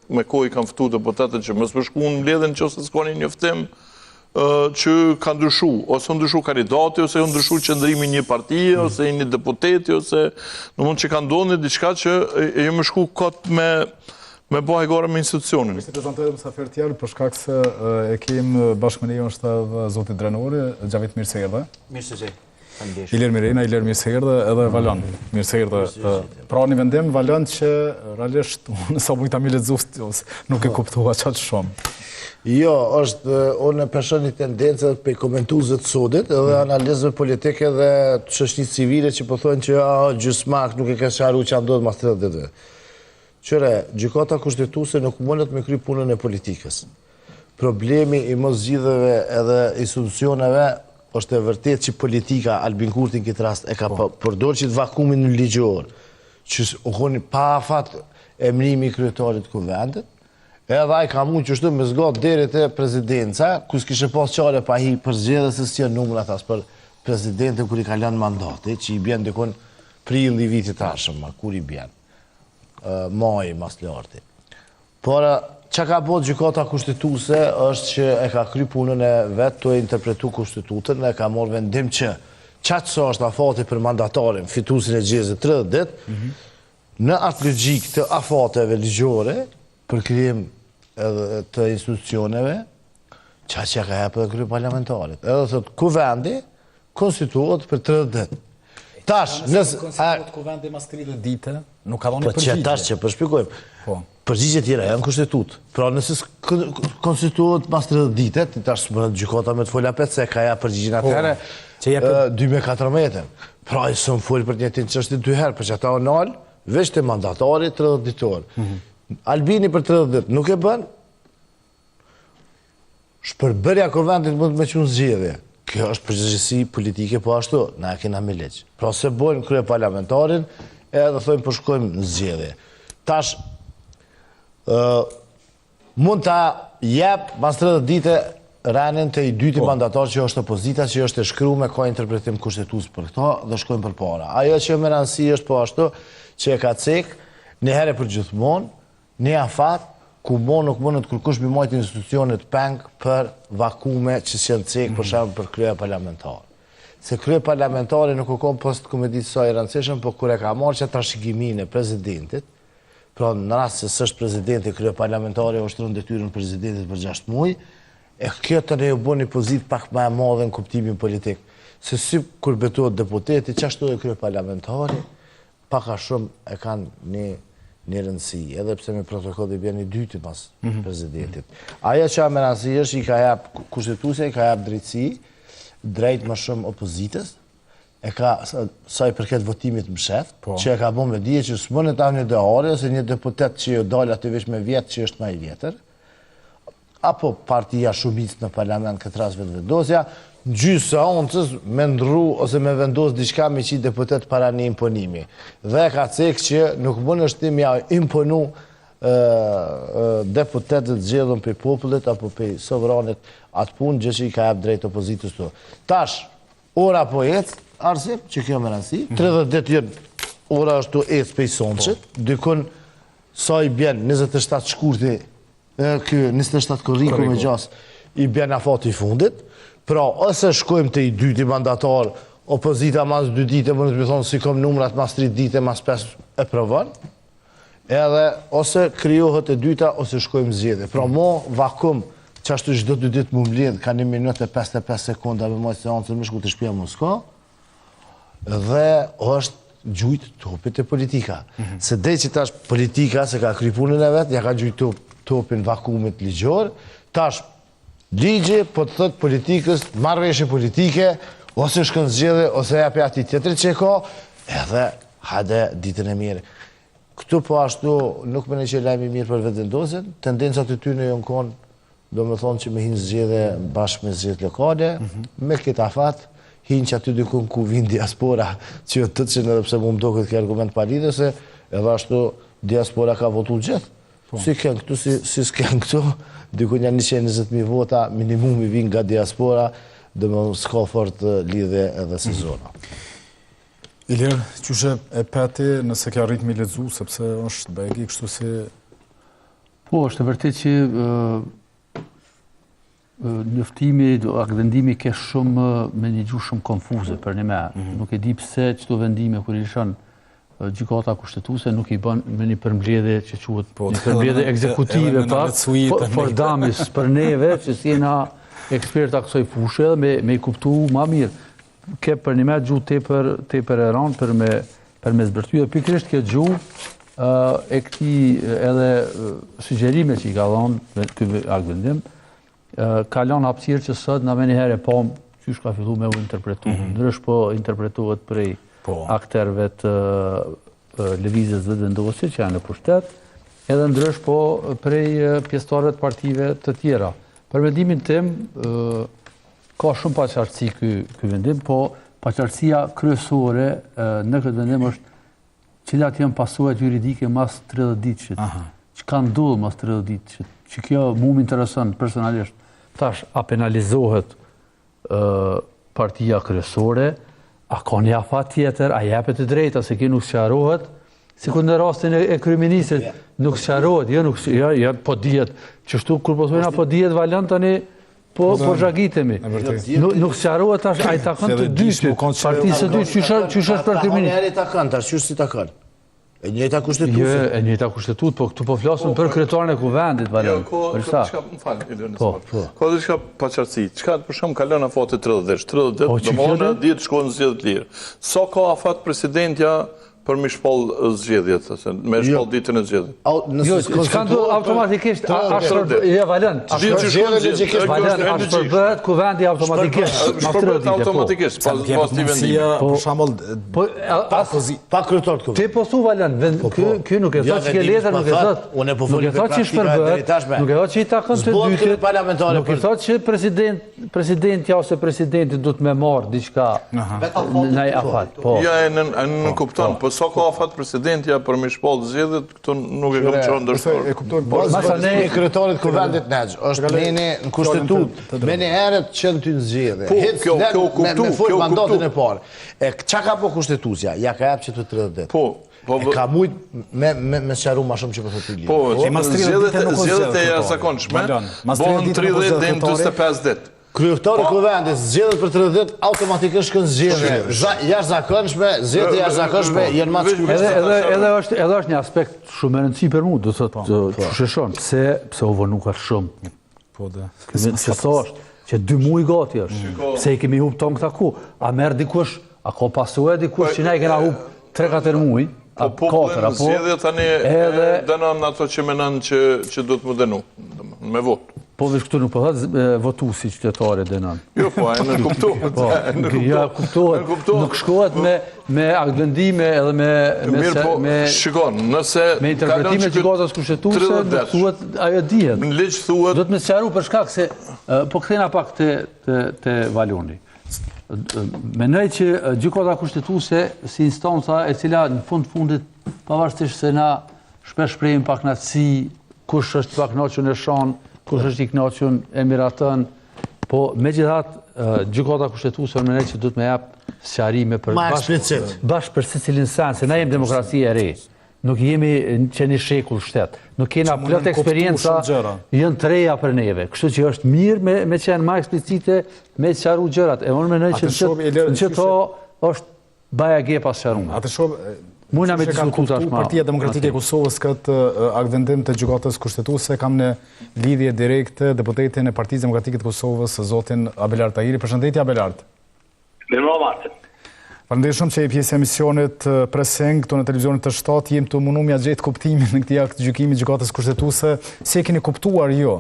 me kohë i kam ftu deputetët që mos me shku në mbledhje në qoftë se s'ka një njoftim që ka ndryshu, ose ndryshu kandidati, ose ndryshu qëndrimi një partie, mm. ose një deputeti, ose në mund që ka ndodhë një diçka që e jo me shku kot me me bo hajgare me institucionin. Ishte prezantoj edhe mysafirë tjerë, për shkak se e kem bashkë me ne është edhe zoti Drenori, Xhavit mirë se erdhe. Mirë se gjej. Ilir Mirena, Ilir mirë se erdhe, edhe Valon, mirë se erdhe. Pra një vendim, Valon, që realisht, unë sa mujta mi lexu, nuk e po. kuptova qaq shumë. Jo, është, unë e shoh një tendencë prej komentuesve të sodit edhe mm. analistëve politikë edhe të shoqnisë civile që po thonë që a, gjysmak nuk e ka sqaru çka ndodh mas 30 ditëve. Qyre, gjykata kushtetuese nuk mundet me kry punën e politikës. Problemi i moszgjidhjeve edhe institucioneve është e vërtetë që politika Albin Kurti në këtë rast e ka po. përdorë qit vakumin ligjor, që u konë pa afat emrimi i kryetarit të kuvendit, edhe ai ka mund qështu me zgat deri te presidenca, ku s'kishe pas qare pa hi për zgjedhje se s'janë numrat as për presidentin kur i kalon mandati, që i bjen dikun prilli i vitit të ardhshëm, kur i bjen, maji mas larti. Por, çka ka bo gjykata kushtetuese është që e ka kry punën e vet tu e interpretu kushtetutën dhe ka marrë vendim që qaq sa është afati për mandatarin, fituesin e zgjedhjeve 30 ditë, mhm. në atë logjikë të afateve ligjore për krijim edhe të institucioneve, qaq ja ka jep edhe kryeparlamentarit. Edhe thotë kuvendi konstituohet për 30 ditë. Tash, nëse konstituohet kuvendi mas 30 ditë, nuk ka dhënë po përgjigje. Po që tash që po shpjegojmë. Po. Përgjigje tjera janë kushtetutë. Pra nëse konstituohet mas 30 ditë, ti tash s'mundet gjykata me të fol apet se ka jap përgjigjen po, atëherë. Që jep 2014. Pra i s'mun fol për të njëjtin çështje dy herë, për qata u nal, veç te mandatari 30 ditor. Mm -hmm. Albini për 30 ditë nuk e bën, Shpërbërja e kuvendit mund me çu në zgjedhje. Kjo është përgjegjësi politike po ashtu, na e kena me ligj. Pra s'e bojnë kryeparlamentarin edhe thojnë po shkojmë në zgjedhje. Tash, mund ta jep mas 30 dite renin te i dyti po. mandatar që është opozita, që është e shkrume, ka interpretim kushtetues për këto dhe shkojmë përpara. Ajo që me rëndësi është po ashtu, që e ka cek, një herë për gjithmonë, Një afat ku mo nuk mundet kërkush mi majtë institucionet peng për vakume që s'janë cekë për shembull për kryeparlamentar. Se kryeparlamentari nuk u konë post ku me ditë sa i rëndësishëm, po kur e ka marrë që trashëgiminë e presidentit, pra në rast se s'është presidenti, kryeparlamentari ushtron detyrën presidentit për 6 muaj, e kjo tani u bo një pozitë pak më e madhe në kuptimin politik. Se si kur betohet deputeti, qashtu edhe kryeparlamentari, pak a shumë e kanë një një rëndësi, edhe pse me protokoll i bjen i dyti pas mm -hmm. presidentit. Ajo që me rëndësi është i ka jap kushtetuesja i ka jap drejtësi, drejt më shumë opozitës, e ka sa i përket votimit msheft, po. që e ka bo me dije që s'mundet një dehari ose një deputet që jo dalë aty veç me vjetë që është ma i vjetër, apo partia shumicë në parlament këtë rast Vetëvendosja, në gjysë seancës me ndrru ose me vendos diçka me qitë deputet para një imponimi. Dhe e ka cek që nuk mundesh ti me ja imponu deputetët zgjedhun prej popullit apo prej sovranit atë punë gjë që i ka jap drejt opozitës të. Tash, ora po ecë, Arsim, që kjo me rëndësi, 30 ditë janë, ora është tu ecë prej sonçit, po. dikun sa i bjen 27 shkurti Ky 27 korriku me gjasë i bjen afati i fundit. Pra, ose shkojmë te i dyti mandatar, opozita mas dy dite, mundet me thonë s'i kom numrat mas tri dite, mas pes e provon, edhe ose krijohet e dyta, ose shkojmë zgjedhje. Pra, mo vakum, qashtu çdo dy ditë mu mbledh, ka një minutë e 55 sekonda me majtë seancën, me shku te shpia mo s'ka, Dhe është gjujt topi te politika. Mhm. Se dej që tash politika se ka kry punën e vet, ja ka gjujt top, topin vakumit ligjor, tash ligji po të thot politikës, marrëveshje politike, ose shkon zgjedhje, ose jepi atij tjetrit që e ka, edhe hajde ditën e mirë. Këtu po ashtu nuk mendoj që lajmi i mirë për Vetëvendosjen, tendencat e tyre janë konë Do me thonë që me hinë zgjedhje bashkë me zgjedhjet lokale, mhm. me këtë afat, hinë që aty dikun ku vinë diaspora, që jo të qenë edhe pse mu më doket ky argument pa lidhje, se edhe ashtu diaspora ka votu gjithë. Po. Si kenë këtu, si, si s'kenë këtu, dikun janë 120.000 vota, minimumi vinë nga diaspora, dhe më s'ka fort lidhje edhe si mhm. zona. Ilir, qysh e pe ti, nëse ke arrit mi lexu, sepse është begi, kështu si... Po, është e vërtetë që njoftimi, aktvendimi ke shumë me një gjuhë shumë konfuze për një me. Mm -hmm. Nuk e di pse qëto vendime kur i lëshon gjykata kushtetuese nuk i bën me një përmbledhje që quhet po, një përmbledhje ekzekutive pa po, for dummies për neve që s'jena eksperta kësaj fushe edhe me, me i kuptu ma mirë. Ke për një me gjuhë tepër, tepër e rëndë për me, për me zbërthy dhe pikërisht kjo gjuhë e këtij edhe sugjerime që i ka dhonë ky aktvendim, ka lënë hapësirë që sot na menjëherë e pamë qysh ka fillu me u interpretu. Mm -hmm. Ndrysh po interpretohet prej po. akterëve të lëvizjes Vetëvendosje që janë në pushtet, edhe ndrysh po prej pjesëtarëve të partive të tjera. Për mendimin tim, Ka shumë paqartësi ky ky vendim, po paqartësia kryesore në këtë vendim është cilat janë pasojat juridike mas 30 ditëshit. Çka ndodh mas 30 ditëshit? Që kjo mu më intereson personalisht. Tash a penalizohet ë partia kryesore, a ka një afat tjetër, a jepet e drejta se kjo nuk sqarohet, Sikur në rastin e, e kryeministrit, nuk sqarohet, jo nuk jo, jo po dihet, qështu kur po thojna po dihet Valon tani po po, po zhagitemi. Nuk nuk sqarohet tash ai takon të dytit, partisë së dytë, qysh qysh është për kryeministrin. Ai takon tash, qysh s'i takon. E njëjta kushtetuese. Jo, e njëjta kushtetutë, po këtu po flasim po, për kryetarin e kuvendit, Valon. Jo, ko, për sa? Çka, më fal, Ilirë, po, po. Ka diçka paqartësi. Çka për shembull kalon afati 30 ditë, 30 ditë, po, domethënë ditë shkon zgjedhje të lirë. Sa ka afat presidentja Për me shpall zgjedhjet, ose me jo. shpall ditën e zgjedhjeve. Jo, çka ndodh automatikisht, a shpër, jo Valon, a shpër, Valon, a shpërbëhet kuvendi automatikisht, shpërbëhet po. automatikisht, pas pas këtij vendimi. Po, për shembull, po pa kryetar të kuvendit. Ti po thu Valon, po, ky po. ky nuk e thotë që letër nuk e thotë. Unë po foli për praktikën që shpërbëhet, nuk e thotë që i takon të dytit. Nuk e thotë që president Presidentja ose presidenti duhet me marrë diçka në afat. Po. Ja, e nën, e nënkupton, po, po sa ka afat presidentja për me shpall zgjedhjet, këtu nuk e kam qenë ndërshtor. E kuptojmë. Po, Masa ne i kryetarit kuvendit në është neni në kushtetutë, menjëherë që në ty në zgjedhje. Po, kjo, kjo kuptu, me fol mandatin e parë. E çka ka bo kushtetuesja? Ja ka jap që të 30 ditë. Po, Po, e ka mujt me me me sqaru më shumë që po thotë Iliri. Po, po mas 30 ditë nuk zgjedhjet e jashtëzakonshme. Bëhen 30 deri në 45 ditë. Kryetari i po. kuvendit zgjedhet për 30 ditë, automatikisht shkon zgjedhje. Jashtëzakonshme, zgjedhje jashtëzakonshme janë më të shkurtra. Edhe edhe edhe është edhe është një aspekt shumë i rëndësishëm për mua, do thotë, po, po. qysh e shon, pse pse u vonu kaq shumë. Po dhe. Se sa është, që dy muaj gati është. Pse i kemi hup tonë këta ku? A merr dikush, a ka pasoja dikush që na i kena hup 3-4 muaj? Po po katër, apo? Zgjedhje tani edhe dënon ato që menon që që duhet me dënu, me votë. Po veç këtu nuk po thotë votuesi qytetari dënon. Jo, po e nënkuptohet. Po, jo, kuptohet. Nuk shkohet me me aktvendime edhe me me Mirë, po, me shikon, nëse me interpretime të gjykatës kushtetuese, nuk thuhet ajo dihet. Në ligj thuhet. Duhet me sqaru për shkak se po kthehna pak te te te Valoni. Mendoj që gjykata kushtetuese si instanca e cila në fund fundit pavarësisht se na shpesh shprehim pakënaqësi, kush është i pakënaqur e shan, kush është i kënaqur e miraton, Po, megjithatë, gjykata kushtetuese unë mendoj që duhet me jap sqarime për Ma eksplicit. Bash për secilin sen, se na jemi demokraci e re. Nuk jemi që një shekull shtet. Nuk kena plot eksperienca, janë të reja për neve. Kështu që është mirë me, me qenë ma eksplicite, me sqaru gjërat. E unë mendoj që në qëto është Bajagi e pasqarume. Atë shoh Mujna me diskutu tash ma. Partia Demokratike e Kosovës këtë aktvendim të gjykatës kushtetuese kam në lidhje direkte deputetin e Partisë Demokratike të Kosovës, zotin Abelard Tahiri. Përshëndetje Abelard. Mirëmbrëma. Faleminderit shumë që je pjesë e emisionit Pressing këtu në televizionin T7, jemi tu u munu me ia gjetë kuptimin në këtij aktgjykimi gjykatës kushtetuese. Si e keni kuptuar ju?